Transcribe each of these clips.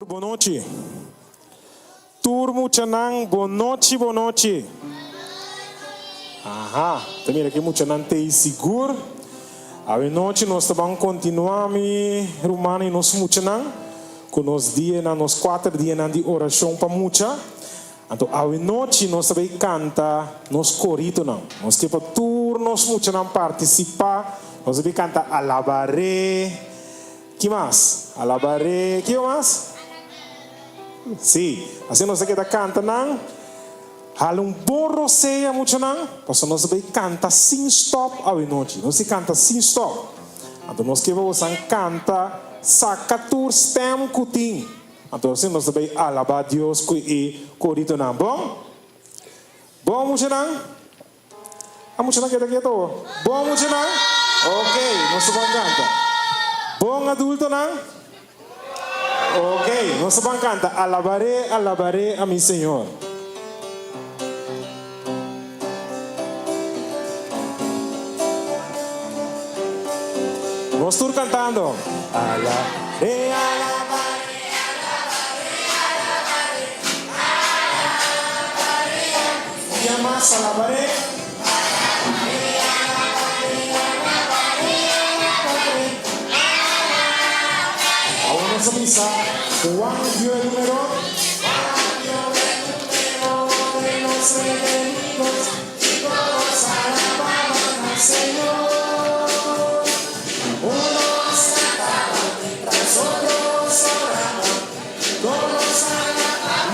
Bon nochi. Tur muchanan bon nochi bon nochi. Aha, ta mira ki muchanan t'ei sigur. Awe nochi nos ta ban kontinuá mi rumannan i nos muchanan ku nos dianan, nos kuater dianan di orashon pa mucha. Anto awe nochi nos ta bai kanta nos koritonan. Nos ke pa tur nos muchanan partisipá. Nos ta bai kanta Alabaré. Ki mas? Alabaré. Kiko mas? Sí. Asina nos ta keda kanta nan. Hala un bon rosea, muchanan, pasobra nos ta bay kanta sin stòp awenochi. Nos tin kanta sin stòp. Anto nos ke pa bosan kanta saka tur stèm ku tin. Anto asina nos ta bay alabá Dios ku e koritonan. Bon? Bon, muchanan? A muchanan keda keto awor. Bon muchanan? Ok, nos ta ban kanta. Bon adultonan? Ok, nos ta ban kanta Alabaré, alabaré a mi Señor. Nos tur kantando. Alabaré, alabaré. Dia mas alabaré. Awor nos a bisa Juan dio e numero.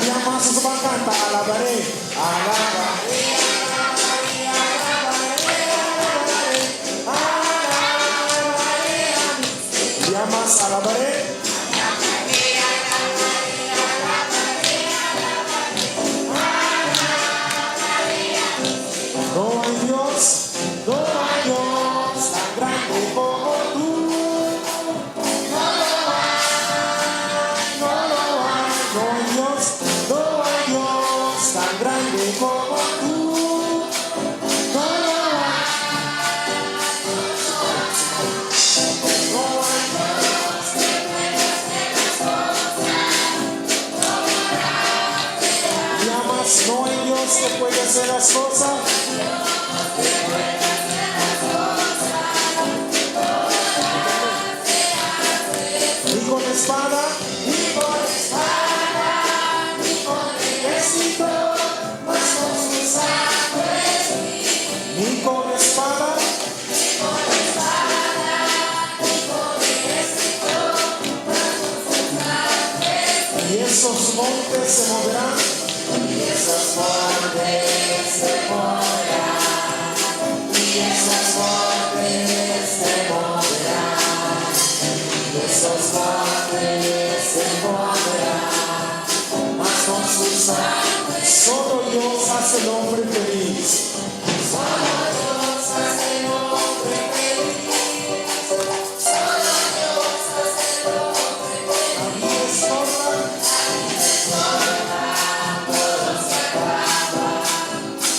Dia mas nos a ban canta alabaré, alabaré, alabaré, alabaré, alabaré, alabaré a mi. Dia mas alabaré. No hay Dios, no hay Dios tan grande como tú. No lo hay, no lo hay, no hay Dios, no hay Dios tan grande como tú. No lo hay, no hay Dios que pueda hacer las cosas como Llamas, no hay Dios que pueda hacer las cosas. Ni con espada, ni con espada, ni con ejército, mas con su Santo Espíritu. Ni con espada, ni con espada, ni con ejército, mas con su Santo Espíritu. Y esos montes se moverán. Y esos montes se moverán. Y esos montes se moverán. Y esos montes se moverán. Mas con su sangre. Solo Dios hace el hombre feliz. Solo Dios hace el hombre feliz. Solo Dios hace el hombre feliz. La vida es corta. La vida es corta. Todo se acaba.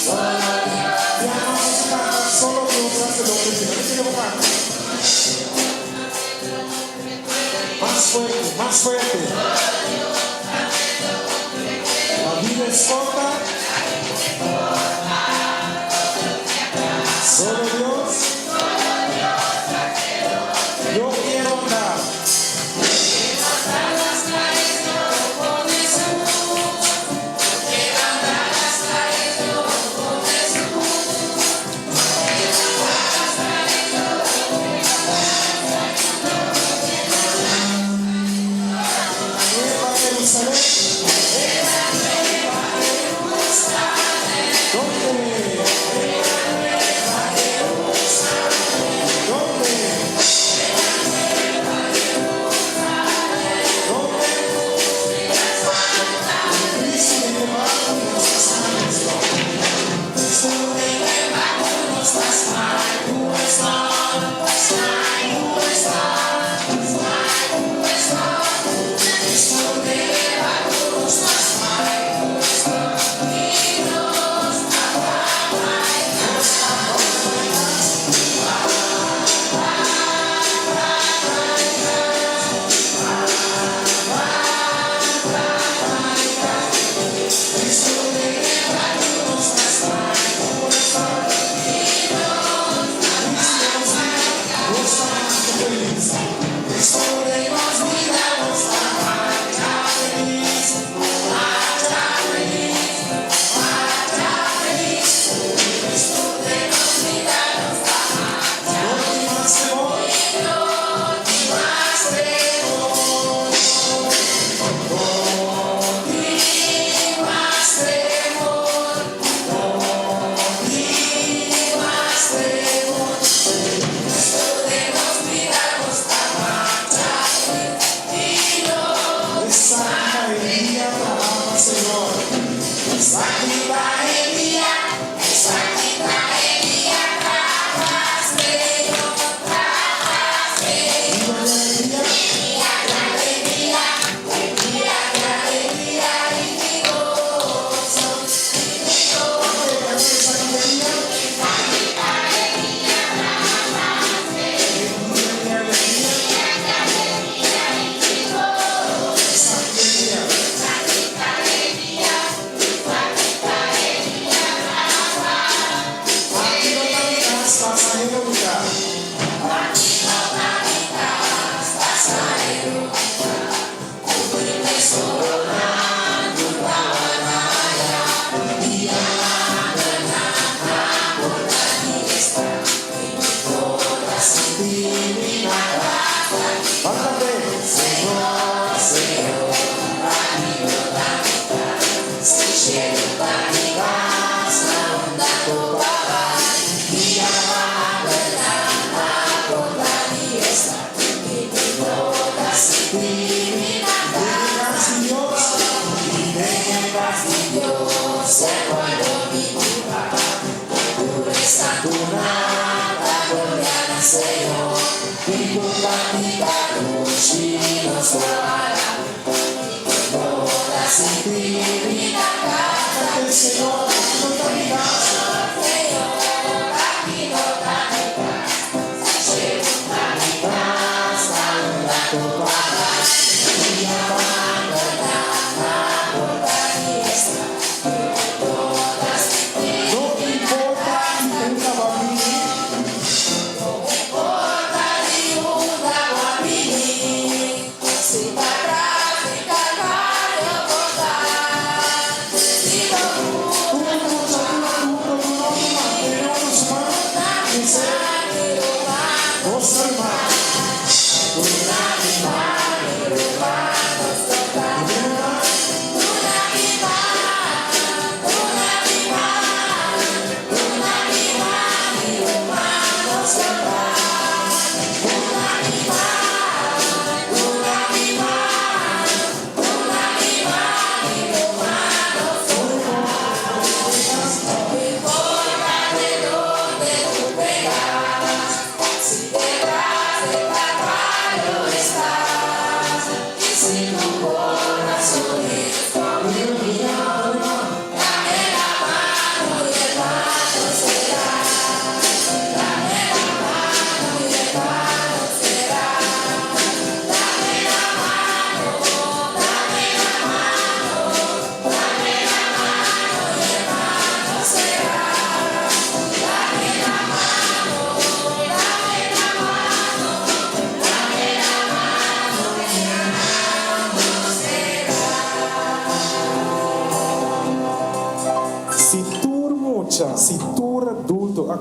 Solo Dios. Ya no se canta. Solo Dios hace el hombre feliz. ¿Qué quiere votar? Mas fuerte, mas fuerte. La vida es corta. Solo Dios. Yo quiero andar.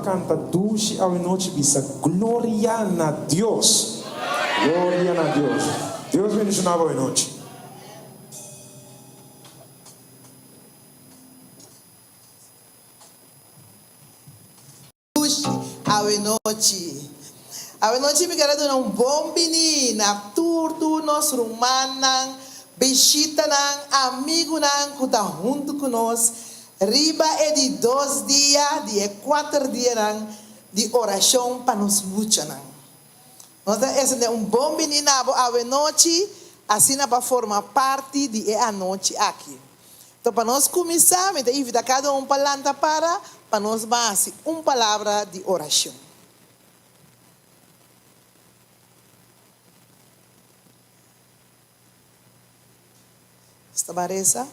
kanta dushi awenochi bisa Gloria na Dios! Gloria na Dios! Dios bendishoná bo awenochi. Dushi awenochi. Awenochi mi kere duna un bon bini na tur tur nos rumannan, bishitanan, amigunan ku ta huntu ku nos riba e di dos dia di e kuater dianan di orashon pa nos muchanan. Nos ta extende un bon bini na bo awenochi asina pa forma parti di e anochi aki. Enton pa nos kuminsá, mi ta invitá kada un pa lanta para pa nos ban hasi un palabra di orashon. Nos ta ban resa.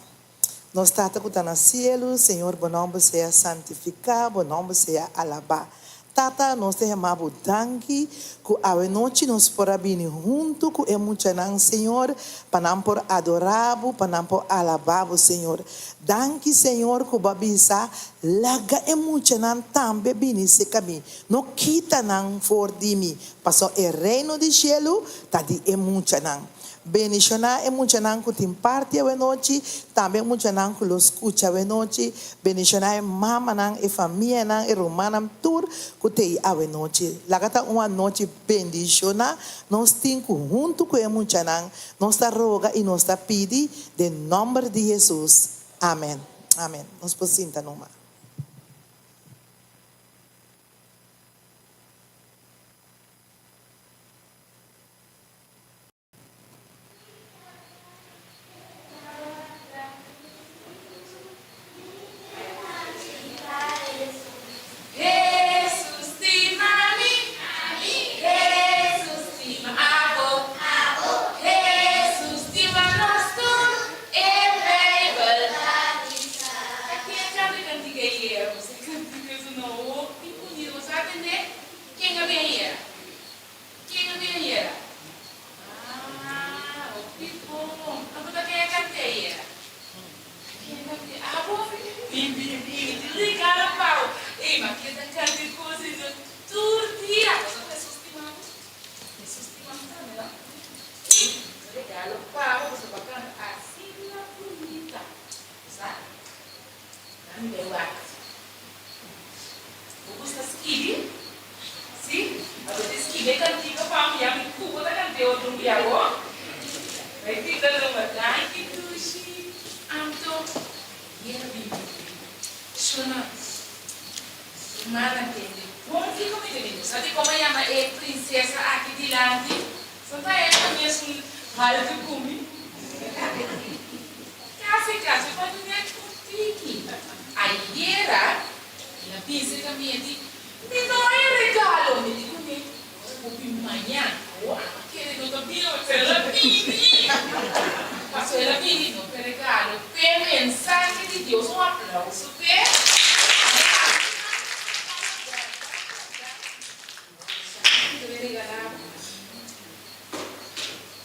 Nos Tata ku ta na sielu, Señor bo nòmber sea santifiká, bo nòmber sea alabá. Tata, nos ta yama bo danki ku awe nochi nos por a bini huntu ku e muchanan, Señor, pa nan por adorá bo, pa nan por alabá bo, Señor. Danki, Señor, ku bo a bisa, Laga e muchanan tambe bini serka mi. No kita nan for di mi, pasobra e Reino di shelu ta di e muchanan. Bendishoná e muchanan ku tin parti awenochi, tambe e muchanan ku lo skucha awenochi. Bendishoná e mamanan, e famianan, e rumannan tur ku t'ei awenochi. Laga ta un anochi bendishoná. Nos tin ku huntu ku e muchanan nos ta roga i nos ta pidi den nòmber di Hesus. Amen. Amen. Nos por sinta numa. Hesus stima mi, Hesus stima abo, Hesus stima nos tur, e Bijbel ta bisa. Ta ken canta e cantica ayera? Bo sa e cantica su no hopi bunita. Bo sa tende? Ken a bin ayera? Ken a bin ayera? Ah, hopi bon. Abo ta ken a canta ayera? Ken a canta? Abo? Bin, bin, bin. Tin regalo pa bo. Ey, ma ken ta canta e cos ei tur dia? Bo sa cu Hesus stima bo? Hesus stima bo tambe, no? Ey, regalo pa bo, pasobra bo a canta asina bunita. Bo sa? Nan mi bai wak. Bo gusta skibi? Si? Abo ta skibi e kantika pa mi ya mi ku bo ta kant'é otro un bia bo? Bai tinta luma. Danki Dushi. Anto yera bin Shona Mana tende bon kiko mi ta di. Bo sa di komo a yama e prinsesa aki dilanti? Santa Eva mes un haltu ku mi. Kasi kasi pa mi net un tiki. Ayera mi a bisa e kamienti, mi no hay regalo. Mi di kuné, hopi mañan. Awo aba kere no ta bini awe, pero el a bini. Paso el a bini no p'e regalo, p'e mensahe di Dios. Un aplauso p'e.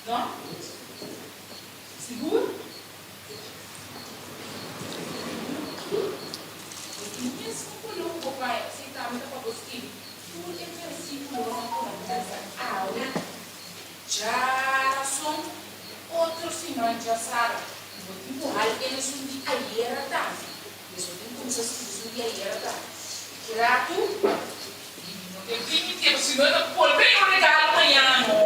No? Sigur? E tin mesmu koló ku bo pai, así tambe ta pa bo skibi tur e versíkulonan ku nan pensa awe. Djarason, otro siman djasabra, i bo tin ku hal el esun di ayera tambe. Pues bo tin ku kuminsá skibi esun di ayera tambe. Kratu, no ke permití, pasobra si no e ta bolbe un regalo mañana no.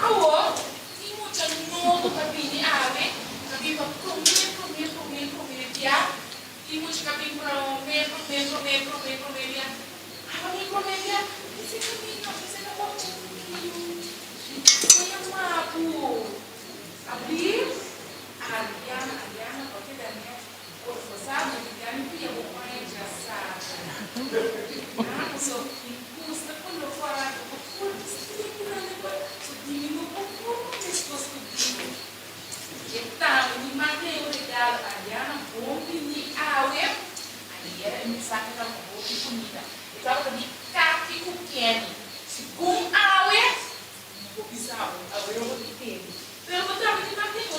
Awor, tin mucha nobo ta bini awe, ta bin pa promé, promé, promé, promé bia. Tin mucha ta bin promé, promé, promé, promé, promé bia. Awe mi promé bia, esei ta bini, esei ta bocha chikitu. Kon yama bo? Abrir? Ariana, Ariana, bo a keda nèt. Por fosa bo di den pia bo paña dja saca. Ah, so mi gusta cu lo para cu bo curpa stringi nan den bo, so dimi no por curpa mescos cu dimi. E tambe mi manda e un regalo Ariana bon bini awe. Ayera e mensahe tabata hopi bunita. E tabata di Kati cu Kenny. Segun awe, mi no por bisa bo, awe lo bo di tende. Pero bo tambe tin manda e.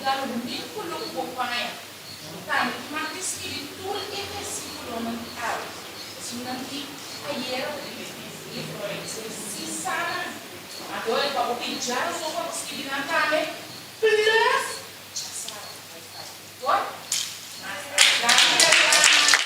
regalo mil koló ku bo paña. Bo tambe tin mag di skibi tur e versíkulonan di awe. Esunnan di ayera bo tin si sana. Anto e pa bo pidi djarason pa bo skibi nan tambe plus djasabra bai fai. Por? Danki Ariana.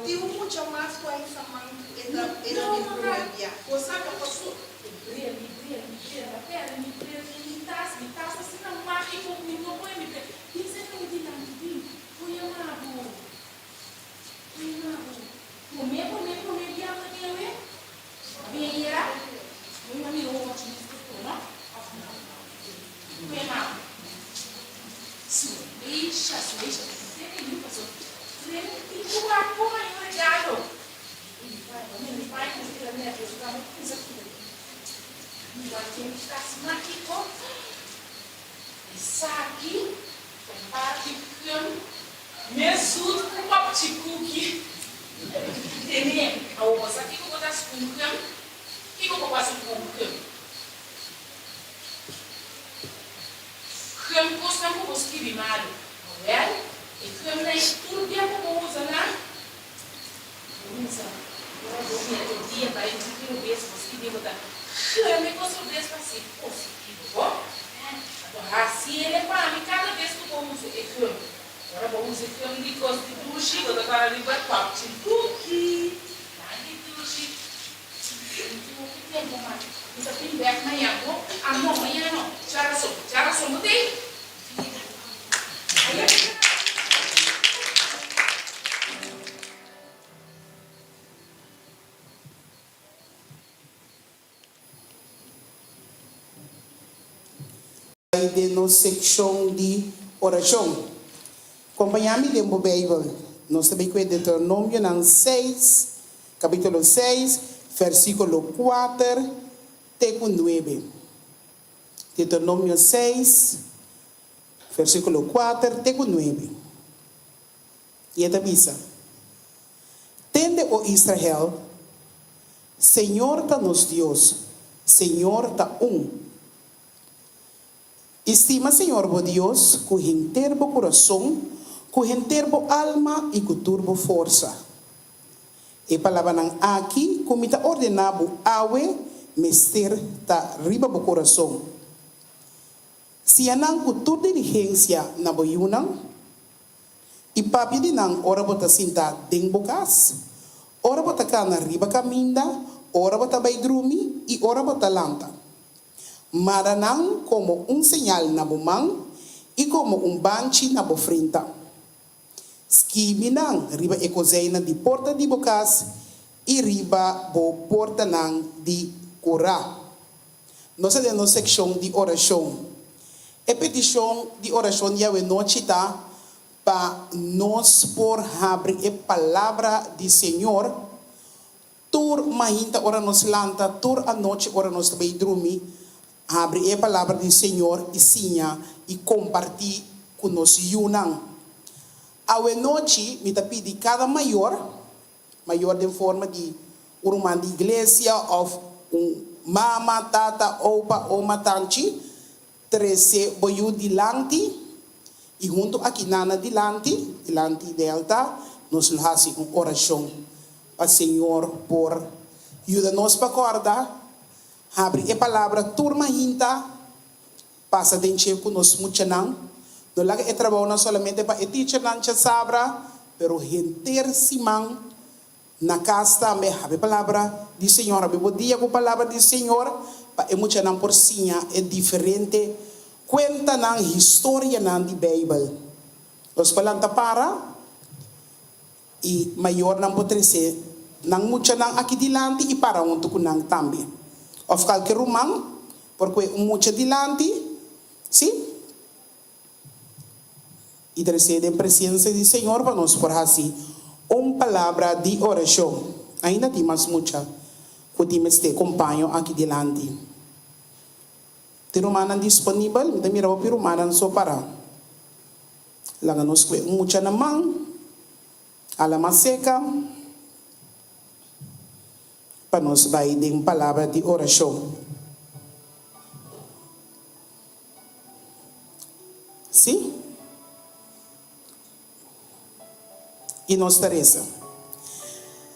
Tin un mucha mas ku a hisa man ku e ta e ta bin promé bia. Bo sa ka paso e bril, mi bril, mi bril, ta perde mi bril den mi tas, mi tas ta asina mágiko ku mi no pone mi bril. Bin serka mi dilanti, bin, por yama bo, por yama bo. Promé, promé, promé bia bo ta bin awe? Bo a bin ayera? Bo a mira un ochi mes kos no? Òf no? Por yama bo. Sueisha, sueisha, seri yu paso frenti ku a koma un regalo. Mi pai ku keda nervioso tambe kuminsa kita mi wak den mi tas mágiko. Esaki ta un par di gum mes zoet ku papchi kuki. Tene, awor bo sa kiko bo ta hasi ku un gum? Kiko bo por hasi ku un gum? Gum kosnan ku bo skibi malu. Awel, e gumnan ei tur bia ku bo usa nan, bo usa ora bo mira e dia bai un tiki robes, bo skibi bo ta gum e kos robes pa hasi positivo, bo? Anto hasi el e pa mi kada bes ku bo usa e gum. Ora bo usa e gum di kos di dushi, bo ta para riba tòpchi duki. Danki dushi. Hopi tempu mas. Mi ta bin bek mañan bo. Ah no, mañan no. Djarason. Djarason bo t'ei? Aya. Bai den nos sekshon di orashon. Kompañá mi den bo Beibel. Nos ta bai kue Deuteronomionan seis, kapítulo seis, versíkulo kuater te ku nuebe. Deuteronomio seis, versíkulo kuater te ku nuebe. I e ta bisa, Tende, o Israel, Señor ta nos Dios, Señor ta un. I stima Señor bo Dios ku henter bo kurason, ku henter bo alma i ku tur bo forsa. E palabranan aki ku mi ta ordená bo awe mester ta riba bo kurason. Siña nan ku tur diligensia na bo yunan, i papia di nan ora bo ta sintá den bo kas, ora bo ta kana riba kaminda, ora bo ta bai drumi i ora bo ta lanta. Mara nan komo un señal na bo man i komo un banchi na bo frenta. Skibi nan riba e kozijnnan di porta di bo kas i riba bo portanan di kurá. Nos ta den nos sekshon di orashon. E petishon di orashon di awenochi ta pa nos por habri e Palabra di Señor tur mainta ora nos lanta, tur anochi ora nos ta bay drumi, habri e Palabra di Señor i siña i kompartí ku nos yunan. Awenochi mi ta pidi kada mayor, Mayor den forma di un ruman di iglesia of un mama, tata, opa, oma, tanchi, trese bo yu dilanti i huntu aki nana dilanti, dilanti Delta, nos lo hasi un orashon pa Señor por yuda nos pa kòrda habri e palabra tur mahinta, Pasa den dje ku nos muchanan. No laga e trabounan solamente pa e teachernan djasabra, pero henter siman na kas tambe habi palabra di Señor, habi bo dia ku palabra di Señor pa e muchanan por siña e diferente kuentanan, historianan di Beibel. Nos por lanta para I mayornan por trese nan muchanan aki dilanti i para huntu ku nan tambe. Òf kalke ruman por kue un mucha dilanti, sí, i tres'é den presensia di Señor pa nos por hasi un palabra di orashon. Ainda tin mas mucha ku tin mester kompaño aki dilanti. Tin rumannan disponibel? Mi ta mira hopi rumannan so pará. Laga nos kue un mucha na man, ala mas seka, pa nos bai den palabra di orashon. Sí? I nos ta resa.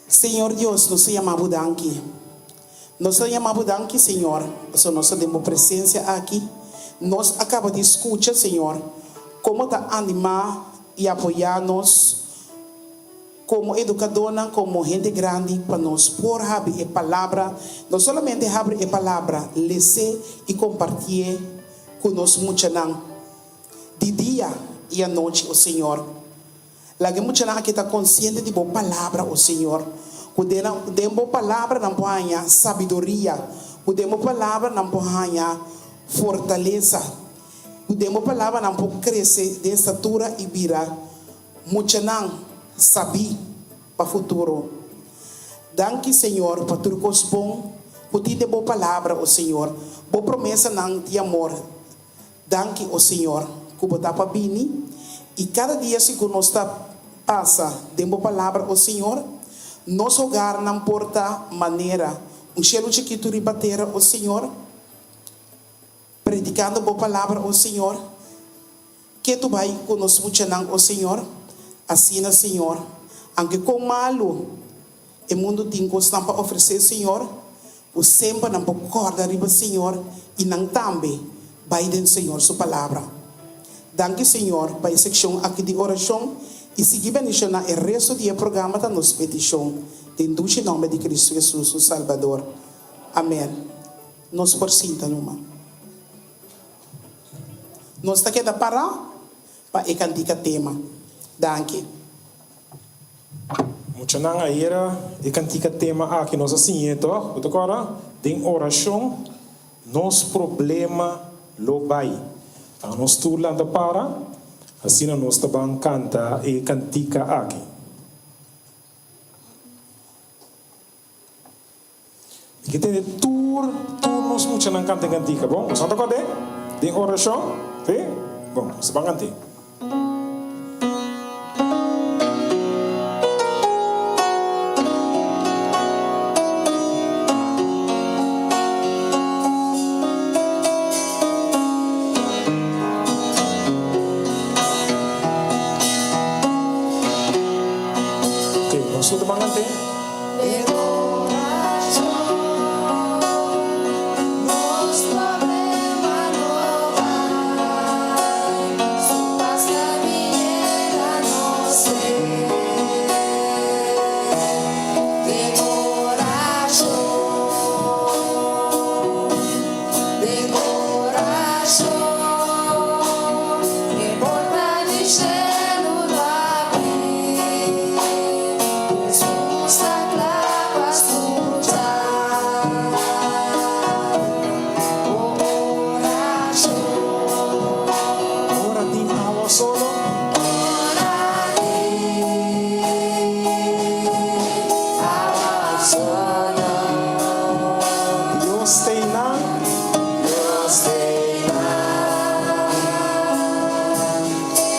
Señor Dios, nos ta yama Bo danki. Nos ta yama Bo danki, Señor, pasobra nos ta den Bo presencia aki. Nos a caba di scucha, Señor, como ta anima i apoya nos como educadornan, como hende grandi, pa nos por habri e Palabra, no solamente habri e Palabra, les'é i compartié cu nos muchanan. Di dia i anochi, o Señor. Laga e muchanan aki ta konsiente di Bo Palabra, o Señor, ku den nan, den Bo Palabra nan por haña sabiduria, ku den Bo Palabra nan por haña fortalesa, ku den Bo Palabra nan por krese den statura i bira muchanan sabí pa futuro. Danki, Señor, pa tur kos bon ku tin den Bo Palabra, o Señor, Bo promesanan di amor. Danki, o Señor, ku Bo ta pa bini, i kada dia sigur nos ta pasa den Bo Palabra, o Señor. Nos hogarnan por ta manera un shelu chikitu riba tera, o Señor, predikando Bo Palabra, o Señor. Ke tu bai ku nos muchanan, o Señor? Asina, Señor, anke kon malu e mundu tin kosnan pa ofresé, Señor, ku semper nan por kòrda riba Señor i nan tambe bai den Señor su Palabra. Danki, Señor, pa e sekshon aki di orashon i sigui bendishoná e resto di e programa ta nos petishon den dushi nòmber di Kristu Hesus, nos Salbador. Amèn. Nos por sinta numa. Nos ta keda pará pa e kantika tema. Danki. Muchanan ayera e kantika tema aki nos a siñ'é tòg? Bo ta kòrda? Den orashon nos problema lo bai. Laga nos tur lanta para, asina nos ta ban kanta e kantika aki. Mi ke tende tur tur nos muchanan kanta e kantika, bon? Boso ta kòrd'é? Den orashon? Sí? Bon, nos ta ban kant'é. Oké, nos tur ta ban kant'é. Den orashon nos problema lo bai, su pas ta bini na nos ser. Den orashon, den orashon, e porta di shelu lo abri. Hesus ta kla pa skucha bo orashon. Ora tin awa solo. Ora tin awa solo. Dios t'ei nan. Dios t'ei nan.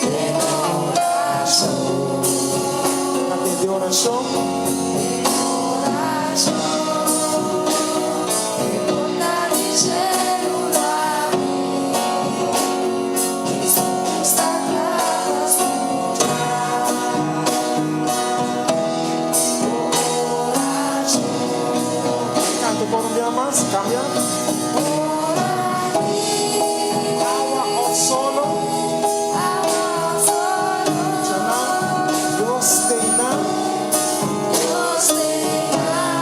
Den orashon. Na den di orashon. Den orashon. E porta di shelu lo abri. Hesus ta kla pa skucha bo orashon. Kantu por un bia mas, kambia. Ora di. Awa of solo. Awa of solo. Muchanan, Dios t'ei nan. Dios t'ei nan.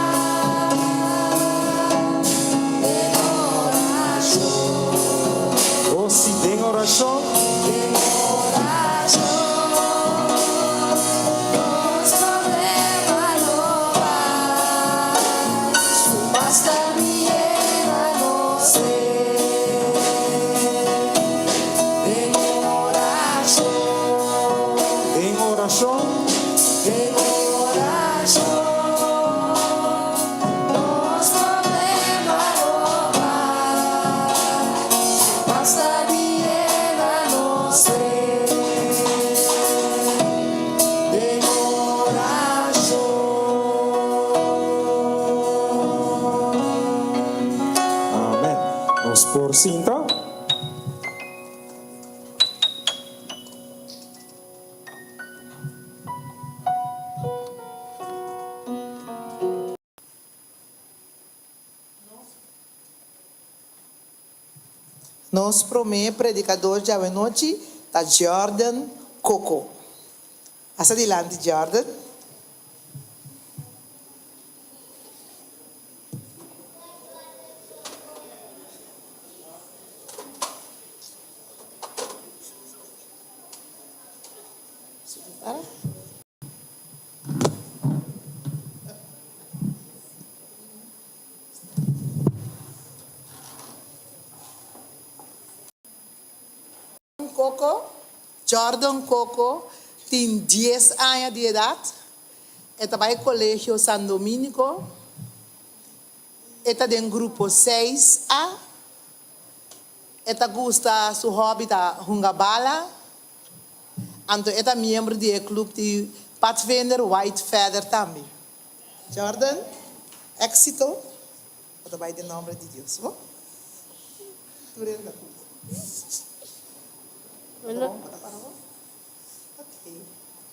Den orashon. Oh si, den orashon. Den orashon. Nos problema lo bai. Su pas ta yena nos ser. Den orashon. Den orashon. Den orashon. Nos problema lo bai. Su pas ta yena nos ser. Nos promé predikador djawe nochi ta Jordan Coco. Pasa dilanti Jordan. Coco, Jordan Coco tin dies aña di edat, e ta bai Colegio San Dominico, e ta den grupo seis A, e ta gusta su hobby ta hunga bala, anto e ta miembro di e club di Padvinder White Feather tambe. Jordan, éxito, bo ta bai den nomber di Dios, bo? Tur hende ta puntra. Ta bon? Bo ta para bon? Ok.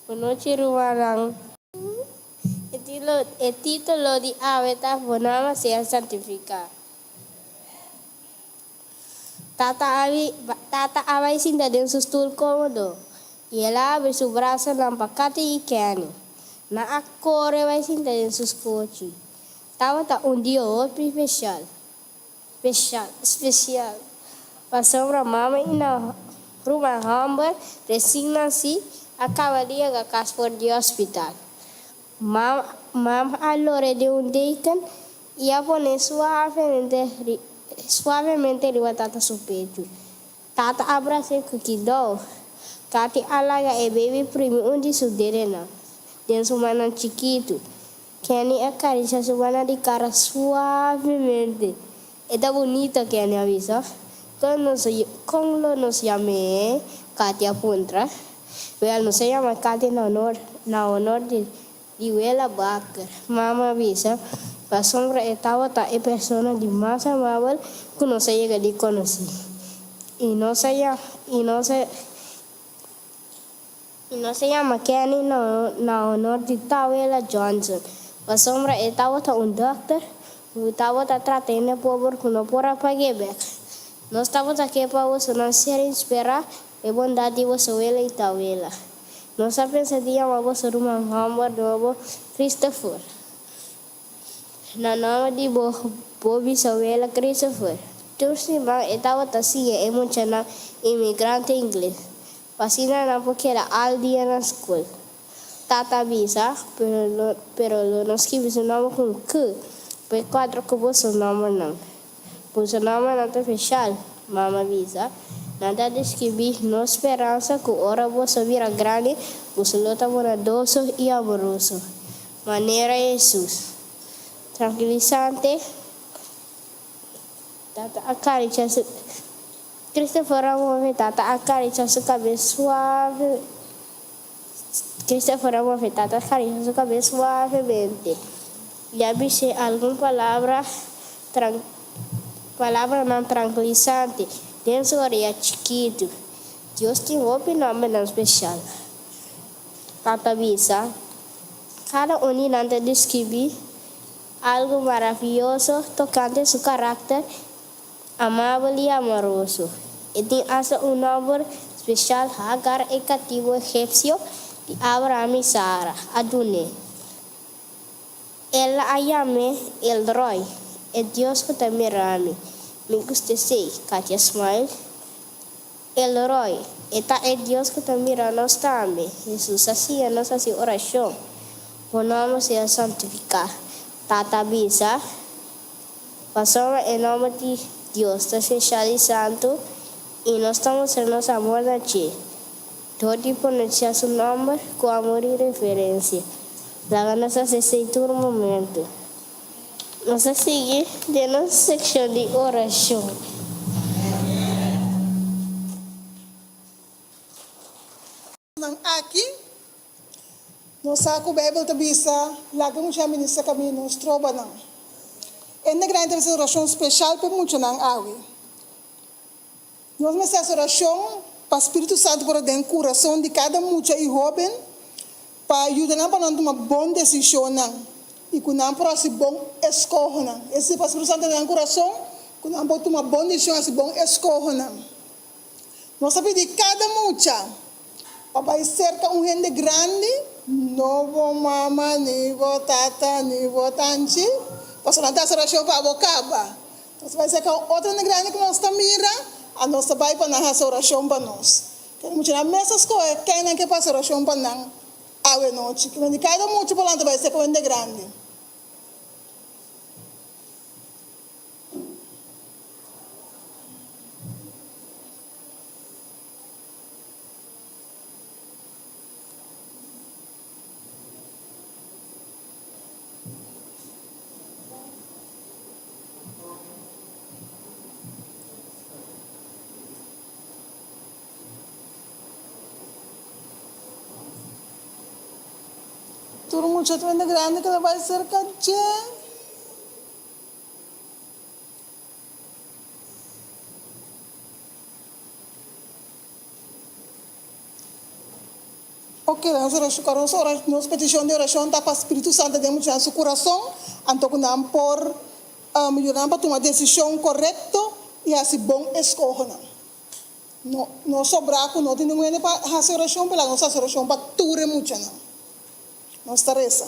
Bon nochi rumannan. E titulo di awe ta Bo Nòmber Sea Santifiká. Tata tata a bai sinta den su stul kómodo i el a habri su brasanan pa Kathy i Kenny. Nan a kore bai sinta den su skochi. Tabata un dia hopi spesial, spesial, spesial, pasobra mama i nan ruman hòmber resien nasí a kaba di yega kas for di hospital. Mama a lore den un deken I a pone suavemente suavemente riba tata su pechu. Tata a bras'é ku kidou. Kati a laga e baby primi un di su dedenan den su mannan chikitu. Kenny a karisiá su banda di kara suavemente. E ta bunito, Kenny a bisa. Kon nos kon lo nos yam'é? Kati a puntra. Wèl, nos a yama Kati na honor na honor di Di wela Bakker, mama a bisa, pasobra e tabata e persona di mas amabel ku nos a yega di konosí. I nos a i nos a i nos a yama Kenny na na honor di tawela Johnson, pasobra e tabata un dòkter ku tabata trata hende pober ku no por a pag'é bèk. Nos tabata ke pa bosonan ser inspirá e bondat di boso wela i tawela. Nos a pensa di yama boso ruman hòmber nobo Christopher, na nòmber di bo bo bisawela Christopher. Tur siman e tabata siña e muchanan imigrante ingles, pa asina nan por keda al dia na skol. Tata a bisa, Pero lo pero lo no skibi su nòmber ku un k, pa e kuadra ku boso nòmbernan. Boso nòmbernan ta speshal, mama bisa. Nan ta deskribí nos speransa ku ora boso bira grandi, boso lo ta bondadoso i amoroso, manera Hesus. Trankilisante, Tata a karicha su Christopher a move Tata a karicha su kabes suave Christopher a move Tata a karicha su kabes suavemente. I a bis'é algun palabra tran palabranan trankilisante den su orea chikitu. Dios tin hopi nòmbernan spesial. Tata bisa, Kada un di nan ta deskribí algu maravioso tokante su karakter amabel i amoroso. E tin asta un nòmber spesial, Hagar, e katibu egipsio di Abraham i Sara, a dun'é. El a yam'é El Roi, e Dios ku ta mira mi. Mi gusta esei, Katia smile. El Roi, e ta e Dios ku ta mira nos tambe. Hesus a siña nos hasi orashon, Bo nòmber sea santifiká. Tata a bisa, Pasobra e nòmber di Dios ta spesial i santu, i nos ta mustra nos amor na dje. Dor di pronunciá su nomber cu amor i reverencia. Laga nos haci esei tur momento. Nos a sigui den nos seccion di oracion. Nan aki, nos sa ku Beibel ta bisa, Laga mucha ministra kaminda no stroba nan. E negrandi ta bisa orashon speshal pa e muchanan awe. Nos mester hasi orashon pa Spiritu Santu por a den kurason di kada mucha i hóben pa yuda nan pa nan tuma bon desishonnan i ku nan por hasi bon eskohonan. Es desi pa Spiritu Santu den nan kurason. Ku nan por tuma bon desishon hasi bon eskohonan. Nos a pidi kada mucha pa bai serka un hende grandi, no bo mama, ni bo tata, ni bo tanchi, pasobra nan ta hasi orashon pa bo kaba. Nos a bai serka un otro hende grandi ku nos ta mira, a nos ta bai pa nan hasi orashon pa nos. Kende muchanan mes a skohe ken nan ke pa hasi orashon pa nan awe nochi. Kimen di kada mucha por lanta bai serka un hende grandi. Tur mucha ta bende grandi ku ta bai serka dje. Ok, nos orashon, kòrda nos ora, nos petishon di orashon ta pa Spiritu Santu den muchanan su kurason, anto ku nan por yuda nan pa tuma desishon korekto i hasi bon eskohonan. No, no sobrá ku no tin ningun hende pa hasi orashon, pero laga nos hasi orashon pa tur e muchanan. Nos ta resa.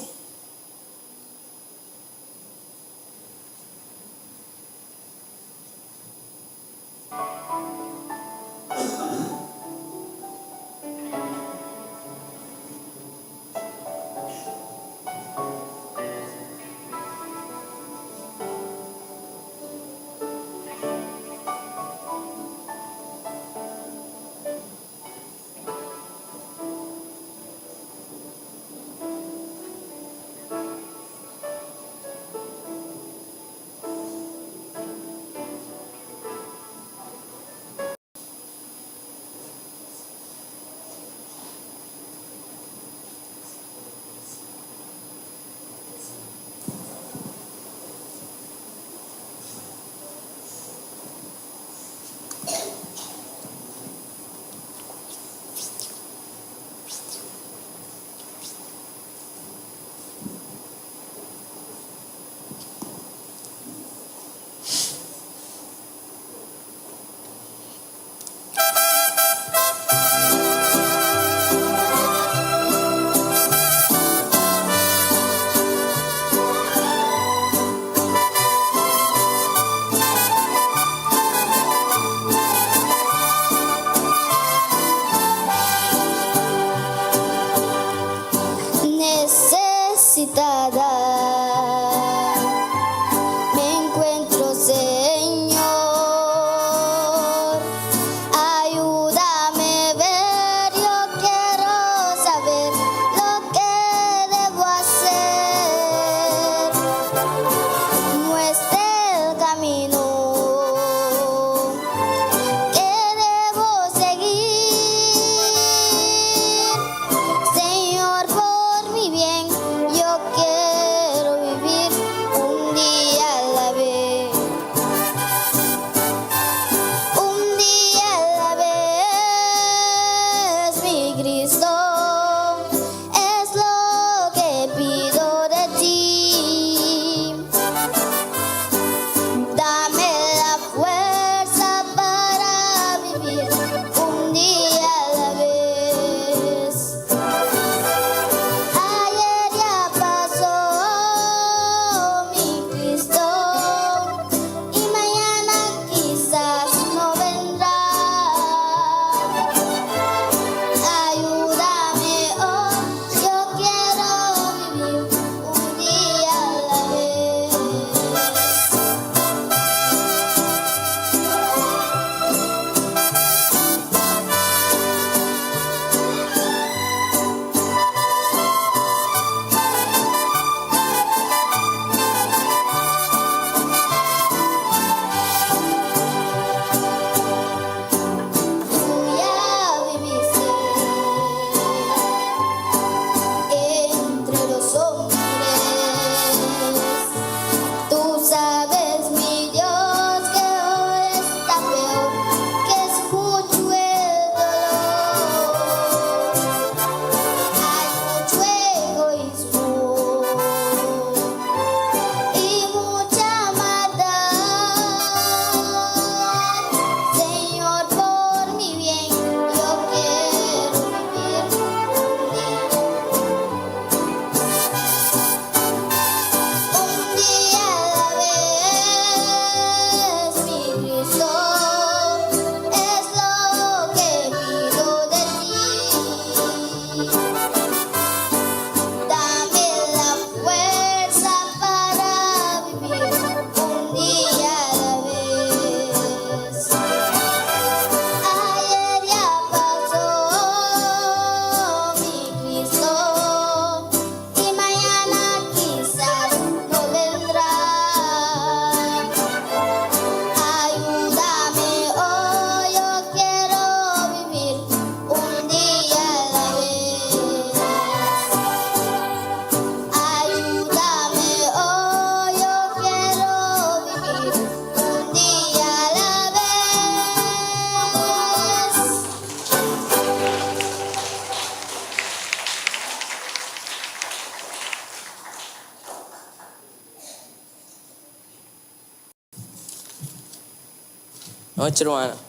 Nochi rumannan.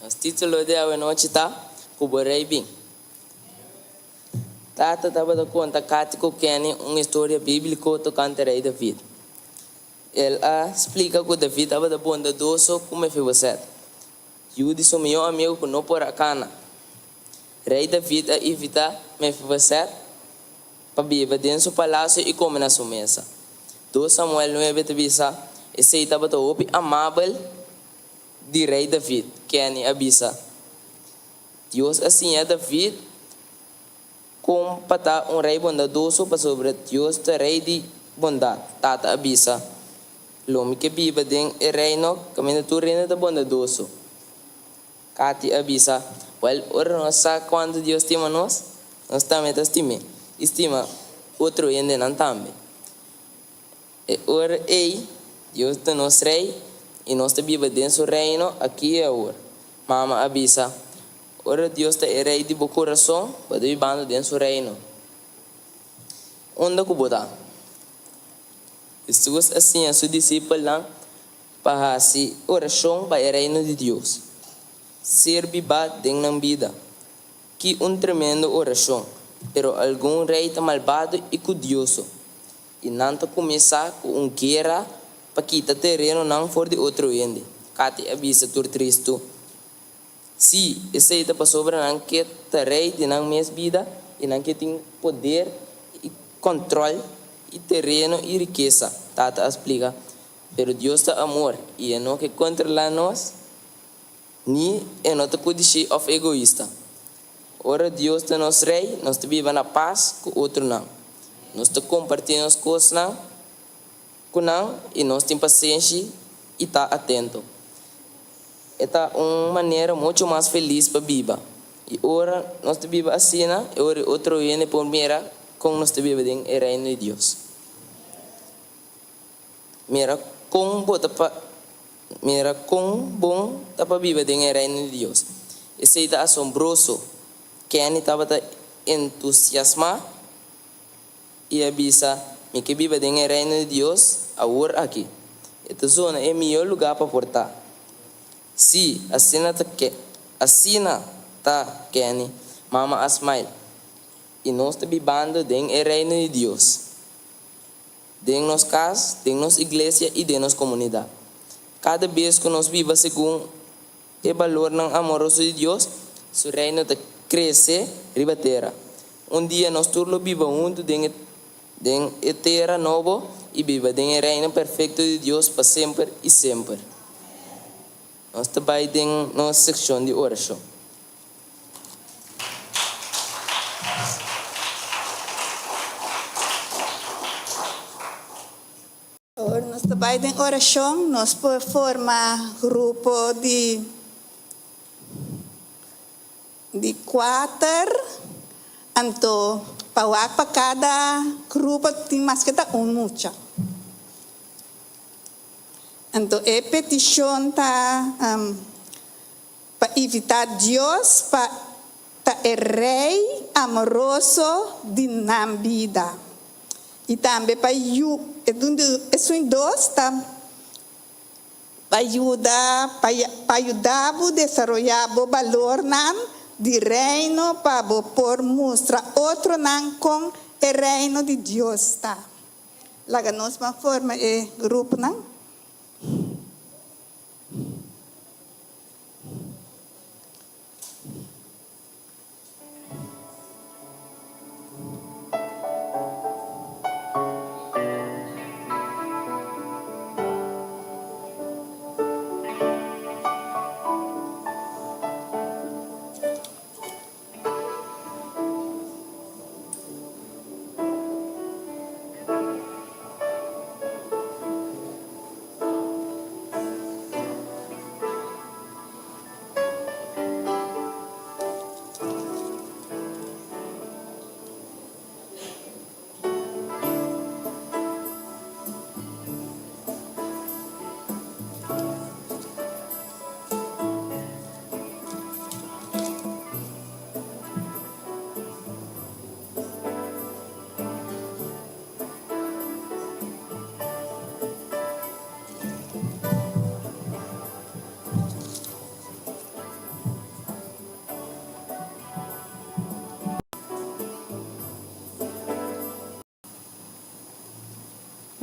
Nos título di awe nochi ta, Ku bo rei bin. Tata tabata konta Kathy ku Kenny un historia bíbliko tokante Rei David. El a splika ku David tabata bondadoso ku Mefiboset, yu di su mihó amigu ku no por a kana. Rei David a invitá Mefiboset pa biba den su palasio i kome na su mesa. Dos Samuel nuebe ta bisa, Esei tabata hopi amabel di Rei David, Kenny a bisa. Dios a siña David kon pa ta un rei bondadoso pasobra Dios ta rei di bondat. Tata a bisa, Lo mi ke biba den e reino kaminda tur hende ta bondadoso. Kathy a bisa, Wèl, ora nos sa kuantu Dios stima nos, nos tambe ta stim'é i stima otro hendenan tambe. E ora ei, Dios ta nos Rei i nos ta biba den su Reino aki i awor. Mama a bisa, Ora Dios ta e Rei di bo kurason, bo ta bibando den su Reino. Unda ku bo ta? Hesus a siña su disipelnan pa hasi orashon pa e Reino di Dios ser bibá den nan bida. Ki un tremendo orashon! Pero algun rei ta malbado i kudioso, i nan ta kuminsá ku un guera pa kita terenonan for di otro hende, Kathy a bisa tur tristu. Sí, esei ta pasobra nan ke ta rei di nan mes bida i nan ke tin poder i kòntròl i tereno i rikesa, Tata a splika. Pero Dios ta amor i e no ke kontrolá nos, ni e no ta kudishí òf egoista. Ora Dios ta nos Rei, nos ta biba na pas ku otronan. Nos ta kompartí nos kosnan ku nan i nos tin pasenshi i ta atento. E ta un manera muchu mas felis pa biba. I ora nos ta biba asina, e ora e otro hende por mira kon nos ta biba den e Reino di Dios. Mira kon bo ta pa mira kon bon ta pa biba den e Reino di Dios. Esei ta asombroso! Kenny tabata entusiasmá i a bisa, Mi ke biba den e Reino di Dios awor aki. E ta zona e mihó lugá pa por ta. Sí, asina ta asina ta, Kenny. Mama a smile. I nos ta bibando den e Reino di Dios. Den nos kas, den nos iglesia i den nos komunidat. Kada bes ku nos biba segun e balornan amoroso di Dios, Su Reino ta krese riba tera. Un dia nos tur lo biba huntu den e den e tera nobo i biba den e Reino perfekto di Dios pa semper i semper. Nos ta bai den nos sekshon di orashon. Ora nos ta bai den orashon, nos por forma grupo di di kuater, anto pa wak pa kada grupo tin maske ta un mucha. Anto e petishon ta. Pa invitá Dios pa ta e Rei amoroso di nan bida. I tambe pa yu, esun dos ta pa yuda pa yuda bo desaroyá bo balornan di Reino pa bo por mustra otronan kon e Reino di Dios ta. Laga nos ban forma e gruponan.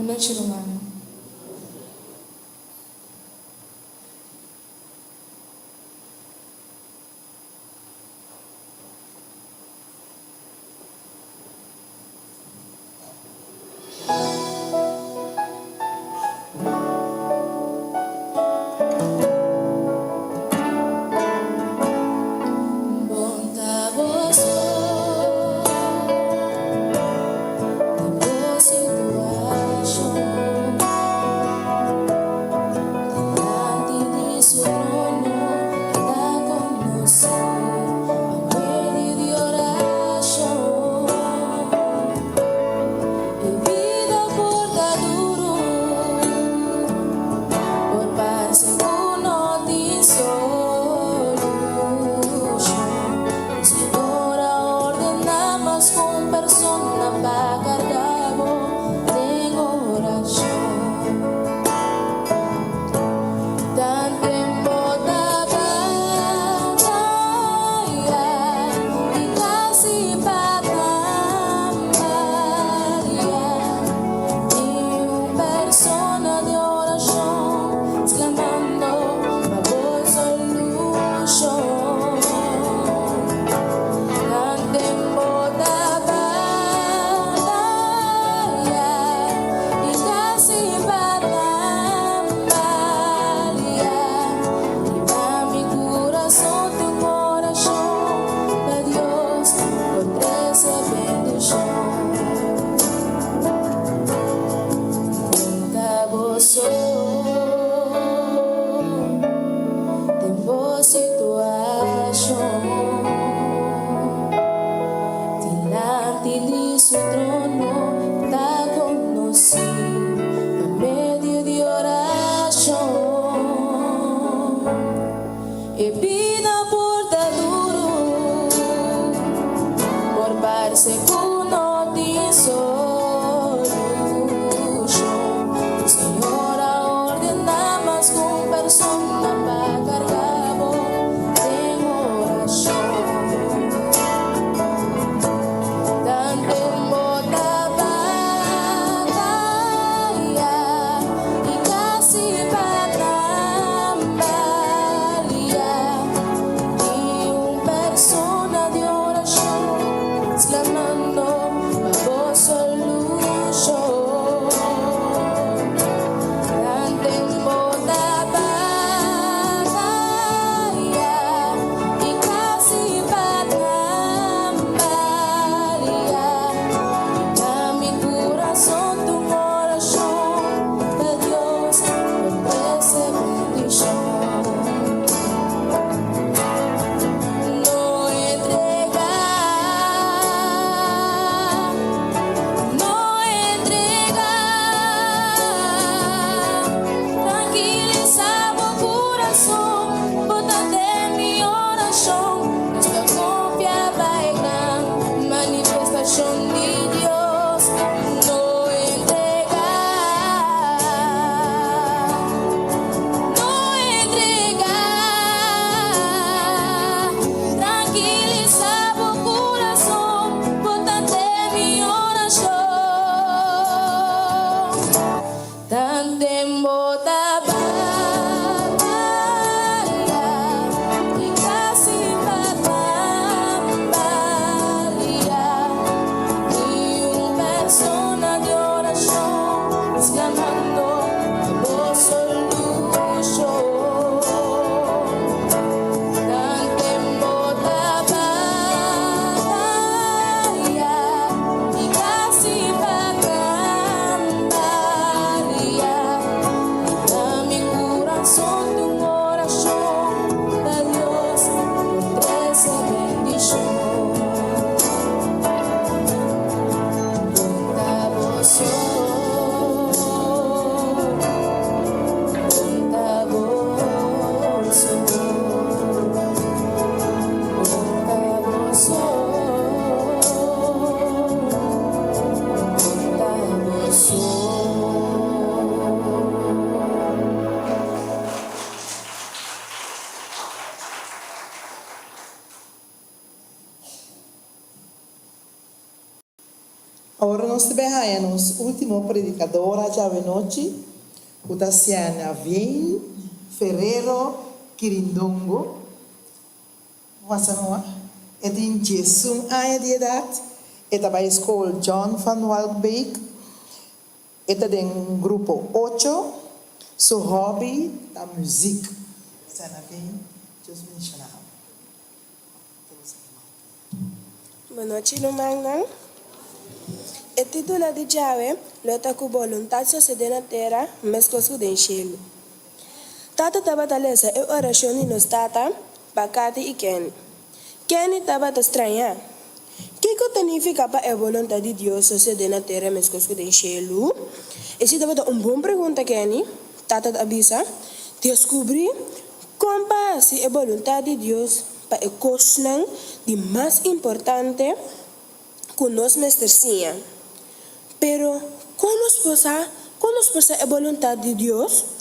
Bon nochi rumannan. Awor nos ta bai haña nos último predikadora djawe nochi, ku ta Siana Vien Ferrero Kirindongo. Wasanua. E tin 11 aña di edat, e ta bai skol John van Walkbeek, e ta den grupo 8, su hòbi ta muzik. Siana Vien, Dios bendishoná bo. Bon nochi rumannan. E título di djawe lo ta Ku boluntat sosodé na tera meskos ku den shelu. Tata tabata lesa e orashon di nos Tata pa Kathy i Kenny. Kenny tabata strañá. Kiko ta nifiká pa e boluntat di Dios sosodé na tera meskos ku den shelu? Esei tabata un bon pregunta, Kenny, Tata a bisa. Deskubrí kon pa hasi e boluntat di Dios pa e kosnan di mas importante ku nos mester siña. Pero, kon nos por sa kon nos por sa e boluntat di Dios?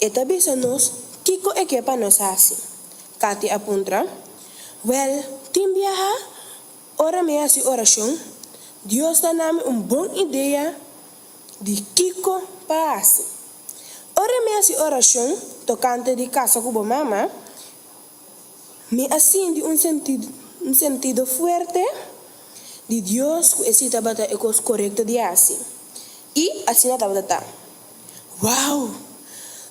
E ta bisa nos kiko e ke pa nos hasi. Kathy a puntra, Wèl, tin biaha ora mi hasi orashon, Dios ta na mi un bon idea di kiko pa hasi. Ora mi hasi orashon tokante di kasa ku bo mama, mi a sinti un un sentido fuerte di Dios ku esei tabata e kos korekto di hasi. I asina tabata ta. Wow!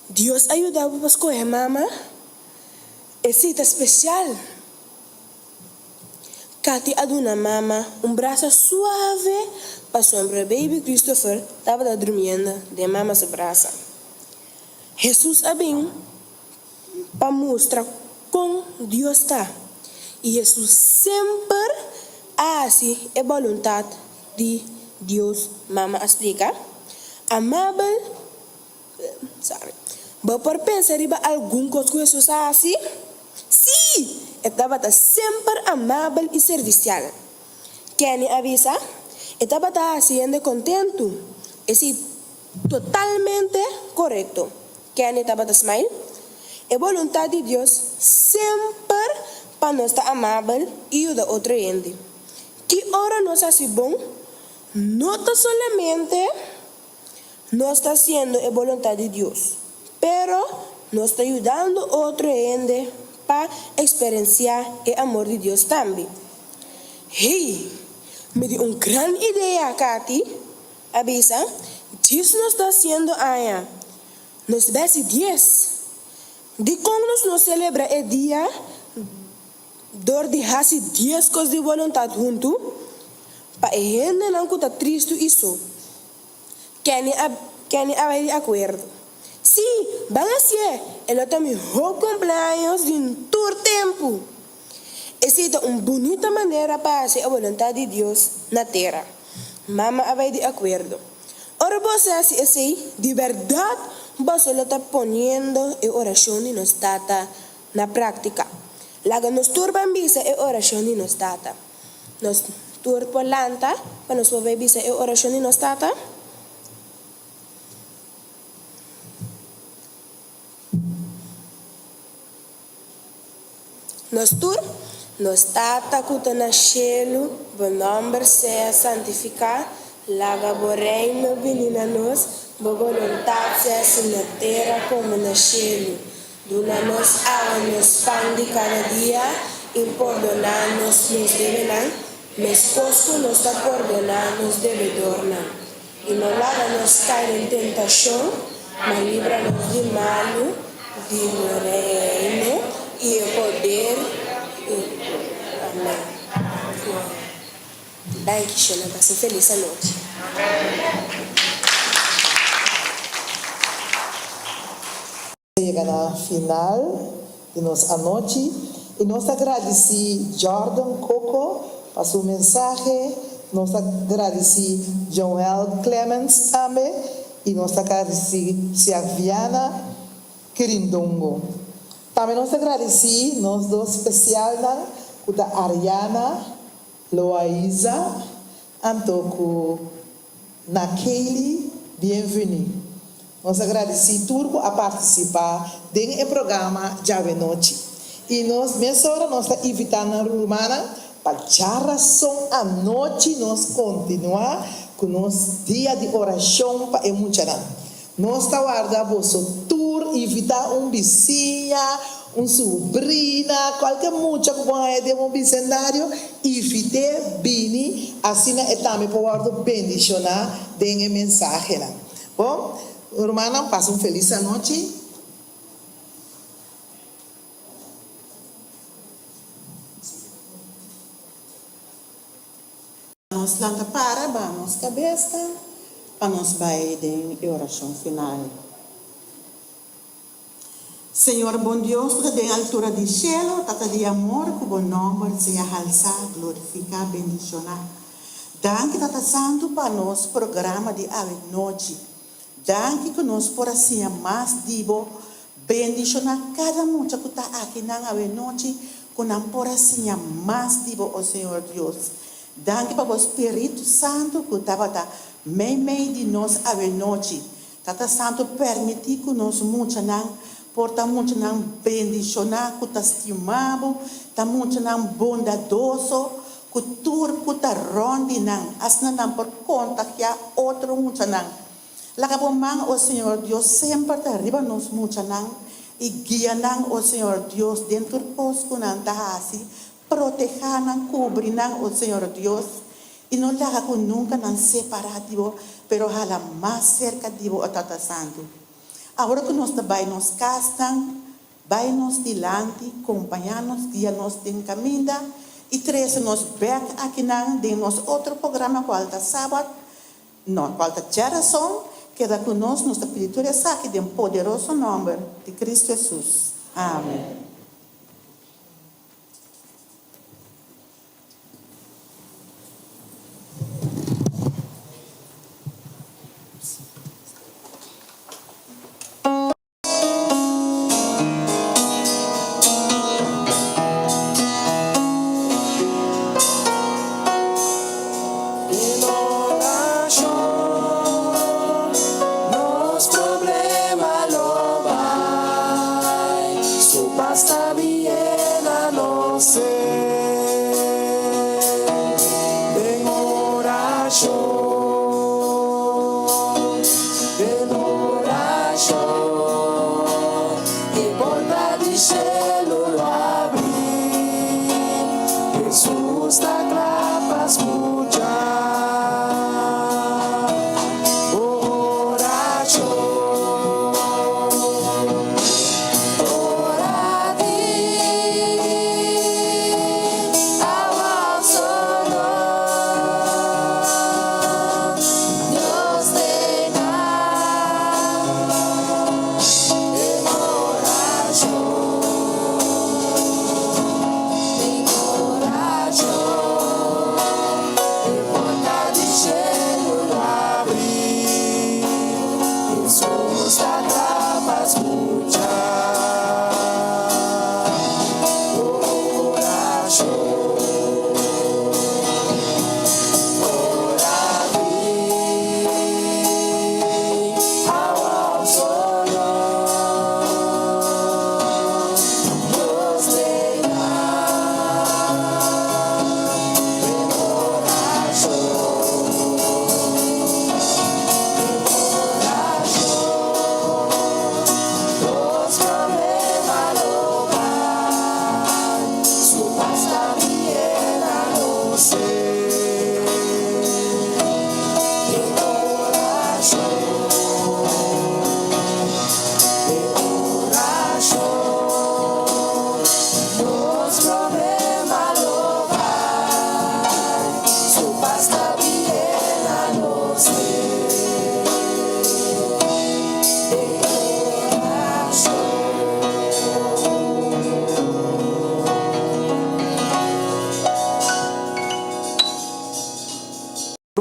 Dios a yuda bo pa skohe mama? Esei ta spesial! Kathy a duna mama un brasa suave pasobra baby Christopher tabata drumiendo den mama su brasa. Hesus a bin pa mustra kon Dios ta, i Hesus semper a hasi e boluntat di Dios, mama a splika. Amabel, sorry, bo por pensa riba algun kos ku Hesus a hasi? Sí! E tabata semper amabel i servisial. Kenny a bisa, E tabata hasi hende kontentu. Esei totalmente korekto. Kenny tabata smile. E boluntat di Dios semper pa nos ta amabel i yuda otro hende. Ki ora nos hasi bon, no ta solamente nos ta hasiendo e boluntat di Dios, pero nos ta yudando otro hende pa eksperensiá e amor di Dios tambe. Hey! Mi tin un gran idea, Kathy a bisa, djis nos ta hasiendo aña. Nos ta hasi dies. Dikon nos no selebrá e dia dor di hasi dies kos di boluntat huntu? Pa e hendenan ku ta tristu i so. Kenny a Kenny a bai di akuerdo. Sí, ban hasié! E lo ta mihó kumpleaños di tur tempu! Esei ta un bunita manera pa hasi e boluntat di Dios na tera. Mama a bai di akuerdo. Ora boso hasi esei, di bèrdat boso lo ta poniendo e orashon di nos Tata na práktika. Laga nos tur ban bisa e orashon di nos Tata. Nos tur por lanta pa nos por bai bisa e orashon di nos Tata? Nos tur, Nos Tata ku ta na shelu, bo nòmber sea santifiká, laga bo Reino bini na nos, bo boluntat sea hasi na tera komo na shelu. Duna nos awe nos pan di kada dia, i pordoná nos nos debenan, meskos ku nos ta pordoná nos debedornan. I no laga nos kai den tentashon, ma libra nos di malu, di bo Reino i e poder i Amen. Danki Shona, pasa un felis anochi. Yega na final di nos anochi y nos ta gradici Jordan Coco pa su mensahe, nos ta gradici Joel Clemens tambe y nos ta gradici Siaviana Kirindongo. Tambe nos ta gradici nos dos specialnan cu ta Ariana Loaiza anto cu Nakely Bienvenu. Nos a gradisí tur ku a partisipá den e programa djawenochi. I nos mesora nos ta invitá nan rumannan. Pa djarason anochi nos kontinuá ku nos dia di orashon pa e muchanan. Nos ta warda boso tur invitá un bisiña, un subrina, kualke mucha ku bo haña den bo bisendario, invit'é bini, asina e tambe por wòrdu bendishoná den e mensahenan. Bon, rumannan, pasa un felis anochi. Nos lanta para ba nos kabesa pa nos bai den e orashon final. Señor bon Dios ku ta den altura di shelu, Tata di amor, ku bo nòmber sea halsá, glorifiká, bendishoná. Danki Tata Santu pa nos programa di awe nochi. Danki ku nos por a siña mas di bo. Bendishoná kada mucha ku ta akinan awe nochi ku nan por a siña mas di bo, o Señor Dios. Danki pa bo Spiritu Santu ku tabata meimei di nos awe nochi. Tata Santu permití ku nos muchanan por ta muchanan bendishoná ku ta stima bo, ta muchanan bondadoso ku tur ku ta rònt di nan, asina nan por kontagiá otro muchanan. Laga bo man, o Señor Dios, semper ta riba nos muchanan i guia nan, o Señor Dios, den tur kos ku nan ta hasi. Protehá nan, kubri nan, o Señor Dios, i no laga ku nunka nan separá di bo, pero hala mas serka di bo, o Tata Santu. Awor ku nos ta bai nos kasnan, Bai nos dilanti, kompañá nos, guia nos den kaminda i trese nos bèk akinan den nos otro programa kual ta Sabat, no, kual ta Djarason. Keda ku nos, nos ta pidi tur esaki den poderoso nòmber di Kristu Hesus. Amen. Den orashon nos problema lo bai, su pas ta bien a nos ser. Den orashon, den orashon. E porta di shelu lo abri, Hesus ta kla pa skucha bo orashon. Ora di awa solo, Dios te na.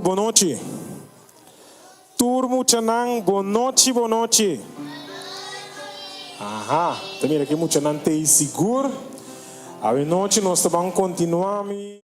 Bon nochi. Tur muchanan bon nochi bon nochi. Aha, ta mira ki muchanan t'ei sigur. Awe nochi nos ta ban kontinua mi.